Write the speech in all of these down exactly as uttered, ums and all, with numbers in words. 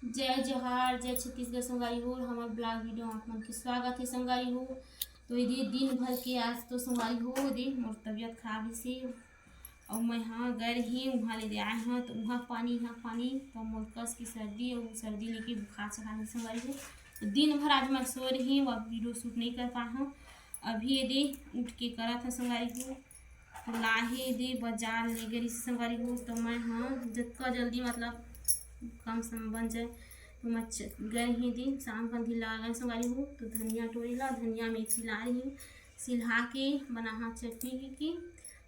जय जोहार, जय छत्तीसगढ़ संगवारी हो, हमर blog video आप मन के स्वागत हे संगवारी हो। तो एदे दिन भर के आज तो संगवारी हो, एदे मोर तबीयत खराब हे से, अउ मैं हा गए रही, उहाँ ले दे आए हा, तो उहाँ पानी, यहाँ पानी, तो मोर कस के सर्दी अउ सर्दी लेके बुखार चढ़ा हे संगवारी हो। तो दिन भर आज मैं सोए रही, वो video shoot नहीं कर पाए हा। अभी एदे उठ के करत हा संगवारी हो। तो लाहे दे बजार ले गे रिहिस संगवारी हो, तो मैं हा जतका जल्दी मतलब कम सम बन जाए, तो मैं च-, गए ही दे शाम का ढीला आ गए संगवारी हो। तो धनिया टोरी ला, धनिया मेथी ला रही, सिलहा के बनाहा चटनी की, की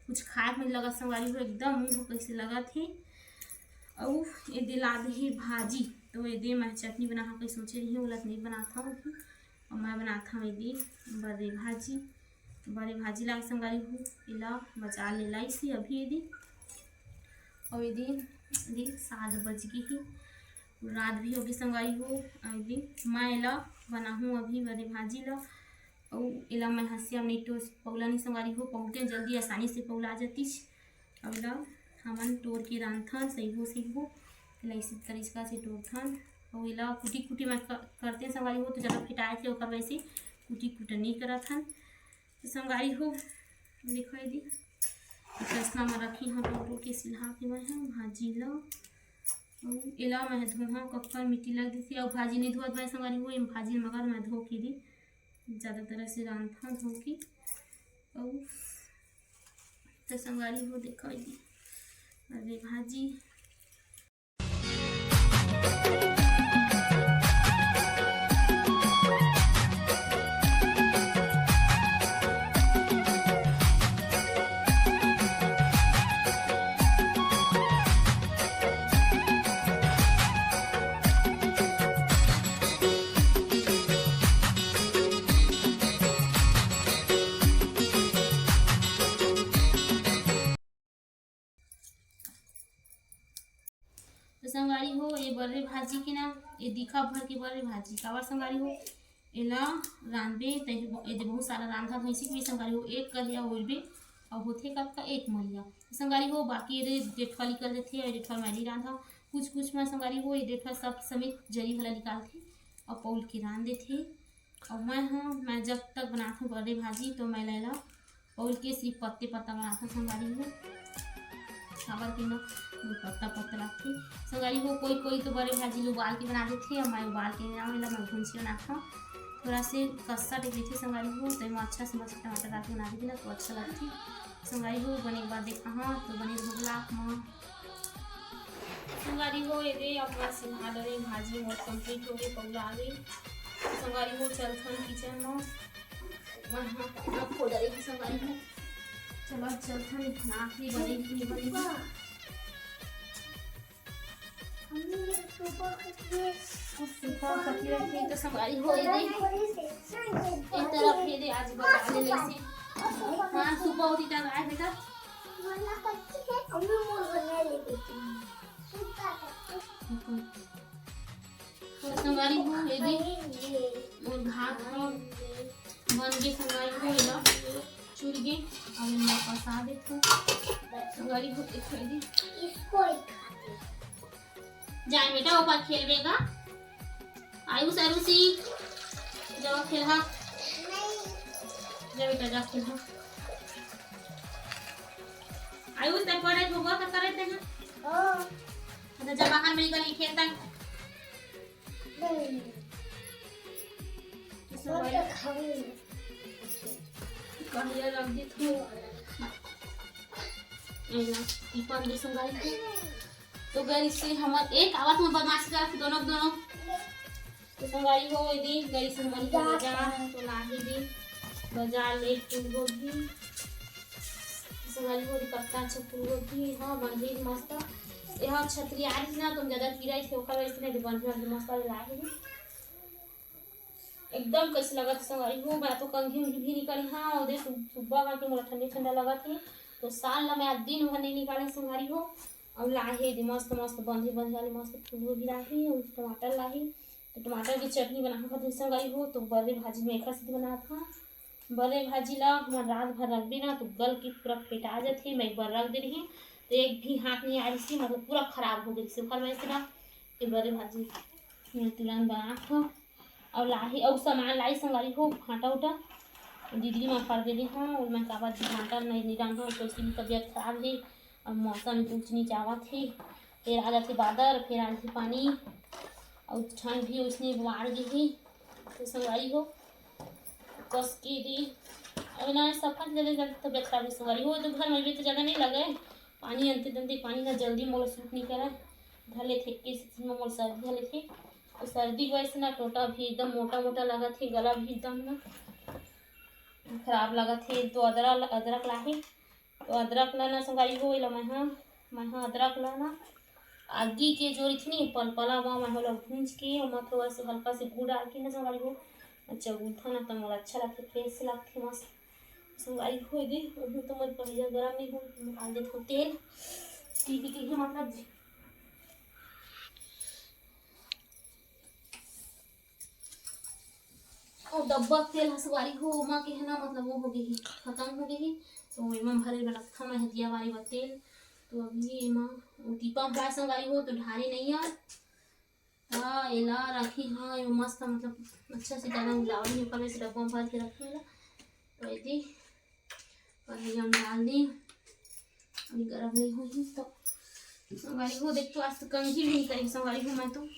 कुछ खाए में लगत संगवारी हो, एकदम मुँह कैसे लगत हे। अउ एदे ला दे हे भाजी, तो एदे मैं चटनी बनाहा कहीं सोचे रही हूँ, ओला नहीं बनात हूँ अभी। अउ मैं बनात हूँ एदे बर्रे भाजी। बर्रे भाजी लाए संगवारी हो, एला बजार ले लाइस ही अभी एदे। अउ एदे, एदे सात बज गे हे, रात भी होगे संगवारी हो। अउ एदे मैं एला बनाहूँ अभी बर्रे भाजी ला। अउ एला मैं हंसिया में नहीं तो पौला नहीं संगवारी हो, पौलते जल्दी आसानी से पौला जातिस। अउ एला हमन टोर के रांधथन, सही हो, सही हो। एला इसी तरीका से टोरथन। अउ एला कुटी कुटी मैं क-, करते संगवारी हो, तो ज़्यादा फेटाए थे, ओकर वजह से कुटी कुटा नहीं करत हन। तो संगवारी हो, देखो एदे, चसना में रखी हाँ टोर के सिलहा के मैं हा भाजी ला। अउ एला मैं धोहा कक्कर मिट्टी लग दिस, अउ भाजी नहीं धोत भाई संगवारी हो, एम भाजी मगर मैं धो के दी, ज़्यादा तरह से रांधथन धो के। अउ तो संगवारी हो, देखो एदे, अरे भाजी। तो संगवारी हो, ये बर्रे भाजी के ना, ये दिखा भर के बर्रे भाजी, काबर संगवारी हो, एला रांधबे, त एदे बहुत सारा रांधा भैंसी के भी संगवारी हो, एक कलिया ओरबे, अउ होथे कतका एक मलिया। तो संगवारी हो, बाकी ये डेठवा निकल जथे, अउ डेठवा मैं नहीं रांधा। कुछ कुछ में संगवारी हो, ये डेठवा सब समेत जरी वाला निकालथे, अउ पौल के रांध देथे। अउ मैं ह, मैं जब तक बनाथंव बर्रे भाजी, तो मैं ला एला पौल के सिर्फ पत्ते पत्ता बनाथंव संगवारी हो। काबर के ना, वो पत्ता पत्ता लगथे संगवारी हो। कोई कोई तो बर्रे भाजी ल उबाल के बना देथे, अउ मैं उबाल के नहीं बनावंव, एला मैं भुंजी बनाथंव। थोड़ा से कस्सा टाइप रहिथे संगवारी हो, तो एमा अच्छा से मस्त टमाटर डाल के बना देबे ना, तो अच्छा लगथे संगवारी हो। बने के बाद देखाहूं, तो बने रहो vlog म। संगवारी हो, एदे अब मैं सिलहा डरे भाजी मोर complete होगे, पौला आगे। संगवारी हो, चलथन kitchen म। वहाँ खाना खो डरे संगवारी हो। चलो, चलथन, इतना आखिरी बने की बने। अब सुपर कति रखे तो संगवारी हो, एदे। एक तरफ एदे आज बजा ले लेसे। हाँ, सुपर होती तब आए बेटा। तो संगवारी हो, एदे मोर भात ह बन गे संगवारी हो, एला चुर गे, अब एला पसा देथंव। संगवारी हो, देखो एदे। इसको एक खाते। जाए बेटा, ऊपर खेलबे का। आयुष, आरुषी, जाओ खेलहा। जा बेटा, जा खेलहा। आयुष, तैं पढ़े, घुघुआ का करे ते हैं? हाँ। अच्छा, जा बाहर में निकल के खेलता है। नहीं। तो सब और आए। क्या खाऊंगी? कहिया रख दी तू। एला, ई पान दे संगवारी के। तो गई से हमर एक आवत में बदमाशी करत दोनों के दोनों। तो संगवारी हो, एदे गई से हमर के बजार, तो लाही दी बजार ले फूलगोभी। संगवारी हो, कतना अच्छा फूलगोभी, हाँ, बंधी मस्त। यहाँ छतरी आ रही ना, तो ज्यादा कीड़ा ही थे, ओकर वजह से नहीं बंधी, बंधी मस्त लाही दी। एकदम कैसे लगत हे संगवारी हो, मैं तो कंघी उंघी भी नहीं करी। हाँ, ओदे सु-, सुबह करके मोला ठंडी ठंडा लगत हे, तो साल ला मैं आज दिन भर नहीं निकाले संगवारी हो। अब लाहे दे मस्त मस्त बंधे बंधे वाले मस्त फूलगोभी लाही अउ टमाटर लाही, तो टमाटर की चटनी बना खातिर संगवारी हो। तो बर्रे भाजी में एकर से बनात हा, बर्रे भाजी ला हमर रात भर रखबे ना, तो गल के पूरा फेटा जाथे। मैं एक बार रख दे रही, तो एक भी हाथ नहीं आ रही, मतलब पूरा खराब हो गई, ओकर वजह से ना ये बर्रे भाजी मैं तुरंत बनात हव। अउ लाही, अउ सामान लाई संगवारी हो, भांटा उटा दीदी मा फाड़ दे दे हव। अउ मैं काबर भांटा नहीं, नहीं रांधव, तो उसकी भी तबीयत खराब हे। अउ मौसम ऊंच नीच आवत हे, फेर आ जाथे बादर, फेर आ जाथे पानी, अउ ठंड भी उसने बाढ़ गे हे। तो संगवारी हो, कस के दे, अउ ना सफा ले ले तबीयत खराब हे संगवारी हो। तो घर में भी तो ज्यादा नहीं लगे, पानी अंते तंते पानी ना जल्दी मोला सूट नहीं करे, धर लेथे के सीजन में मोला सर्दी धर लेथे। तो सर्दी की वजह से ना टोटा भी एकदम मोटा मोटा लगत हे, गला भी एकदम ना खराब लगत हे। तो अदरक, अदरक लाही, तो अदरक ला ना संगवारी हो, एला मैं हा, मैं हा अदरक ला ना आगी के जो रहिथे नी पलपला मा, मैं ओला भूंज के ओमा थोड़ा सा हल्का से गुड़ डाल के ना संगवारी हो, अच्छा गूंथन ना तो मोला अच्छा लगथे, फ्रेश लगथे मस्त। संगवारी हो दे, अभी तो मोर कढ़ैया गरम नहीं हो, तो मैं डाल देथव तेल। टीवी के ही मतलब अउ डब्बा के तेल ह संगवारी हो, ओमा के है ना, मतलब वो हो गे हे, खतम हो गे हे। तो एमा भरे बर रखथव मैं हदिया बारी बर तेल। तो अभी एमा वो टीपा भरा संगवारी हो, तो ढारे नहीं आ। हाँ, एला रखी, हाँ, ये मस्त, मतलब अच्छा से ज्यादा उलावल नहीं, ओकर वजह से डब्बा में भर के रखी एला। तो एती कढ़ैया में डाल दी, अभी गरम नहीं होही तो। संगवारी हो, देख तो आज तो कंघी भी नहीं करी संगवारी हो मैं तो।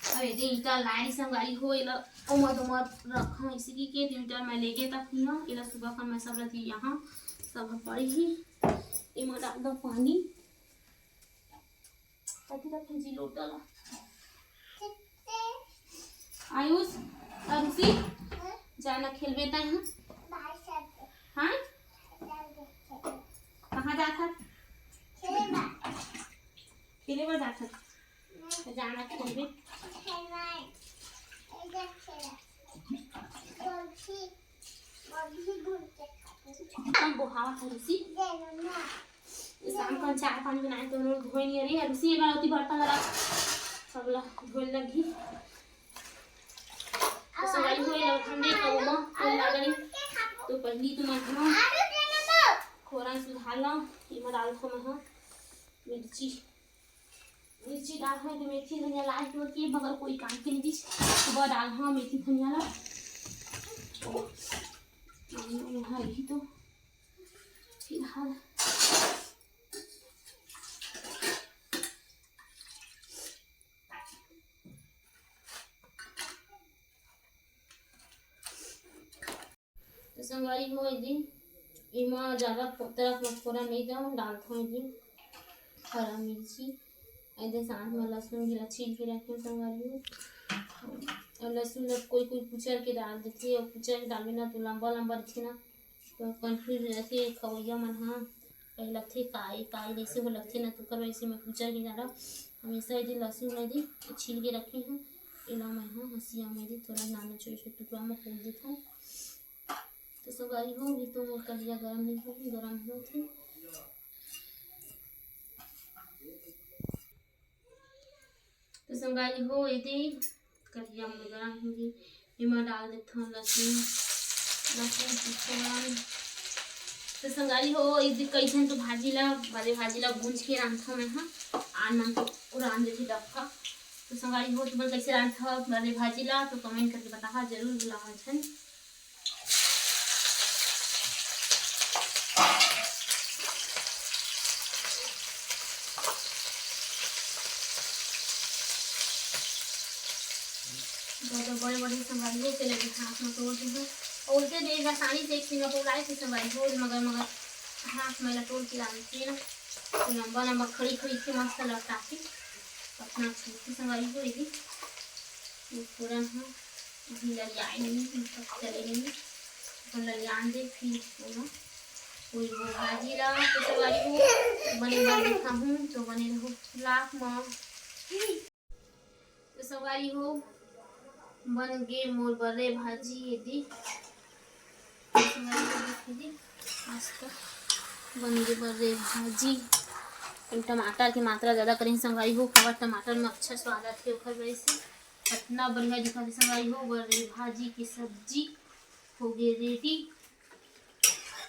अरे दे ईटा लाई संगवारी हो, एला ओमर ओमर रखा इसी की के ईटा मैं लेगे तक नहीं हूँ। एला सुबह का मैं सब रखी यहाँ सब पड़ी ही। एमा डाल दो पानी। कथी रखे जी लोटा ला। आयुष, अरुषि, जाना खेलबे तैं, हाँ? हाँ? कहाँ जात हस? खेले बर जात हस? तो जाना खेलबे। हम बोहावा था रुसी। ये शाम का चाय पानी बनाए तो उन्होंने धोए नहीं रही है। रुसी ये बार होती बर्तन लगा। सब ला धोए लगी। तो संगवारी हो, ये लोग हम देख अब ओमा तेल डाल रही। तो पहली तो मैं हाँ खोरन सुधार ला। ये मैं डाल था मैं हाँ मिर्ची। मिर्ची डाल है तो मेथी धनिया लाए तो के मगर कोई काम के नहीं दिस। सुबह डाल हाँ मेथी धनिया ला। यहाँ रही तो फिलहाल तो संगवारी हो, एदे एमा ज्यादा फो-, तरफ म फोरन नहीं दव, डालथव एदे हरा मिर्ची, एदे साथ म लहसुन भी ला छील के रखे संगवारी हो। अउ लहसुन ला कोई कोई कुचर के डाल देथे, अउ कुचर के डालबे ना तो लंबा लंबा रहिथे ना, तो confuse हो जाथे खवैया मन ह। कहे लगथे काई काई जैसे हो लगथे ना, तो ओकर वजह से मैं कुचर के डालव। हमेशा एदे लहसुन ला एदे छील के रखे हूँ, एला मैं ह हंसिया में एदे थोड़ा नाना छोटे छोटे टुकड़ा में कूट देथव। तो संगवारी हो, अभी तो मोर कढ़िया गरम नहीं होही, गरम होत हे। तो संगवारी हो, एदे कढ़िया मोर गरम होही, एमा डाल देथव लहसुन, लहसुन के फोरन। तो संगवारी हो, एदे कइसन तो भाजी ला, बरे भाजी ला भूंज के रांधथव मैं ह, आन मन तो रांध देथे डब्बा। तो संगवारी हो, तुमन कइसे रांधथव बरे भाजी ला, तो comment करके बताहा जरूर, भुलाहा झन। ज्यादा बड़े बड़े संगवारी हो, तेला भी हाथ में तोड़ दीहूँ। और उल्टे दे आसानी से एक सीमा को लाए थे संगवारी हो, मगर, मगर हाथ में ला तोड़ के डालते ना, तो लंबा लंबा खड़ी खड़ी के मस्त लटका के अपना छोटी संगवारी हो, ये ये फोरन ह, अभी ललियाए नहीं, मतलब चले नहीं, तो ललियान दे, फिर ओमा कोई वो भाजी ला, तो संगवारी हो, बने बर दिखाहूँ, तो बने रहो vlog म। तो संगवारी हो, बन गे मोर बर्रे भाजी, ये दी। मस्त बन गे बर्रे भाजी। टमाटर के मात्रा ज्यादा करें संगवारी हो, काबर टमाटर में अच्छा स्वाद आथे, ओखर वजह से अतना बढ़िया दिखत हे संगवारी हो। बर्रे भाजी की सब्जी हो गे ready।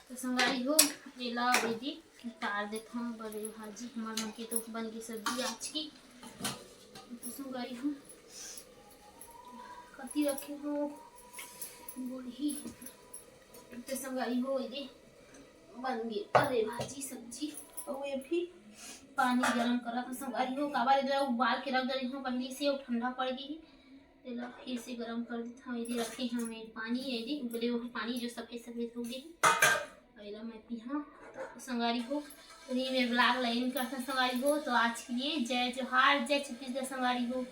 तो संगवारी हो, एला दीदी उतार देथन बर्रे भाजी। हमर मन के तो बन गे सब्जी आज की। तो संगवारी हो, कति रखे हो बूढ़ी, तो संगवारी हो, ये बन गई। अरे भाजी सब्जी, और ये भी पानी गरम करत हंव संगवारी हो, काबर एला उबाल के रख दे रही हूँ पहले से, वो ठंडा पड़ गई। तेला फिर से गरम कर देता हूँ। ये रखे हमें पानी, ये उबले हुए पानी जो सफेद सफेद हो गए हैं, और एला मैं पीहा। तो संगवारी हो, तो ये मेरे vlog line करता संगवारी हो। तो आज के लिए जय जोहार, जय छत्तीसगढ़ संगवारी हो।